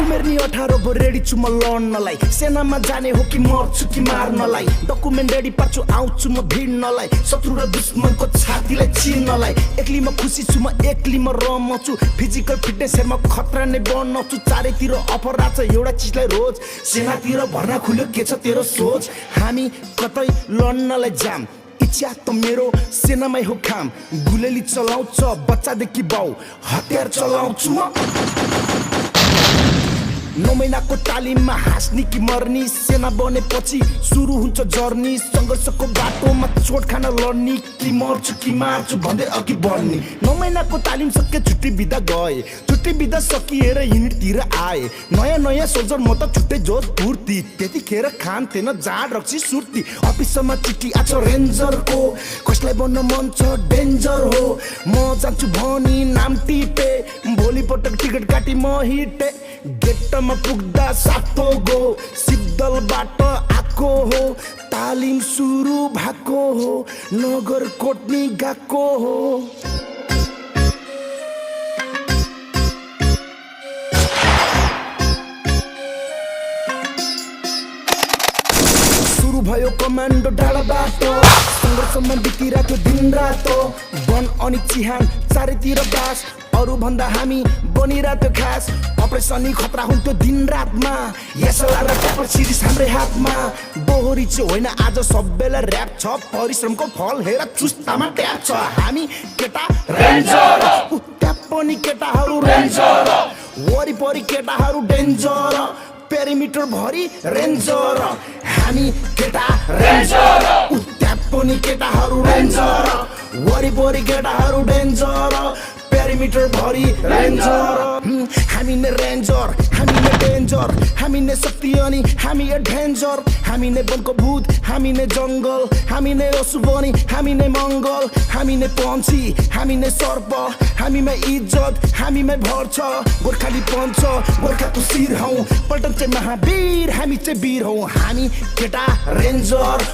उमेर नि 18 भो रेडी छु म लड्नलाई सेनामा जाने हो कि मर्छु कि मार्नलाई डकुमेन्ट रेडी पार्छु आउँछु म भिड्नलाई शत्रु र दुश्मनको छातीलाई चिर्नलाई एक्लै म खुसी छु म एक्लै म रमाउँछु फिजिकल फिटनेस हेरमा खतरा नै बनाउँछु चारैतिर अफर राछ एउटा चिजलाई रोज सेनातिर भर्ना खुल्यो के छ तेरो सोच हामी कतै लड्नलाई जाम इच्छा त मेरो सेनामै हो काम गुलेली चलाउँछ बच्चादेखि बाउ हतियार चलाउँछु म 9 महिनाको तालिममा हाँस्ने कि मर्नी सेना बनेपछि सुरु हुन्छ जर्नी संघर्षको बाटोमा चोट खान लड्ने कि मर्छु कि मार्छु भन्दै अघि बढ्ने 9 महिनाको तालिम सके छुट्टी बिदा गए छुट्टी बिदा सकिएर युनिटतिर आए नयाँ सोल्जर म त छुट्टै जोस फुर्ती त्यतिखेर खान थिएन जाड रक्सी सुर्ती अफिसमा चिठी आछ रेन्जरको कसलाई बन्न मन छ डेन्जर हो म जान्छु भनी नाम टिपे भोलिपटक टिकट काटी म हिटे गेटमा पुग्दा सातो गो सिद्धलबाट आको हो तालिम सुरु भएको हो नगर कोट्नी गएको हो सुरु भयो कमान्डो डाँडाबाट संघर्षमा बितिरहेको दिन रातो वन अनि चिहान चारैतिर बास अरु भन्दा हामी बनिरहेको खास अपरेसनी खतरा हुन्थ्यो दिन रातमा यसला र ट्यापर सिरिज हाम्रै हातमा दोहोरी चाहिँ होइन आज सबैलाई ऱ्याप छ परिश्रमको फल हेर चुस्तामा ट्याप छ हामी केटा रेन्जर ट्याप पनि केटाहरू रेन्जर वरिपरि केटाहरू डेन्जर पेरिमिटर भरि रेन्जर हामी केटा रेन्जर ट्याप पनि केटाहरू रेन्जर वरिपरि केटाहरू डेन्जर पेरिमिटर भरि रेन्जर हामी नै रेन्जर हामी नै डेन्जर हामी नै शक्ति अनि हामी एडभेन्चर हामी नै वनको भूत हामी नै जङ्गल हामी नै असुबनी हामी नै मङ्गल हामी नै पन्छी हामी नै सर्प हामीमै इज्जत हामीमै भर छ गोर्खाली पञ्च गोर्खाको शिर हौ पल्टन चाहिँ महावीर हामी चाहिँ वीर हौ हामी केटा रेन्जर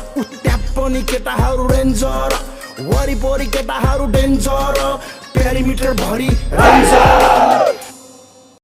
ट्याप पनि केटाहरू रेन्जर वरिपरि केटाहरू डेन्जर पेरिमिटर भरि रेन्जर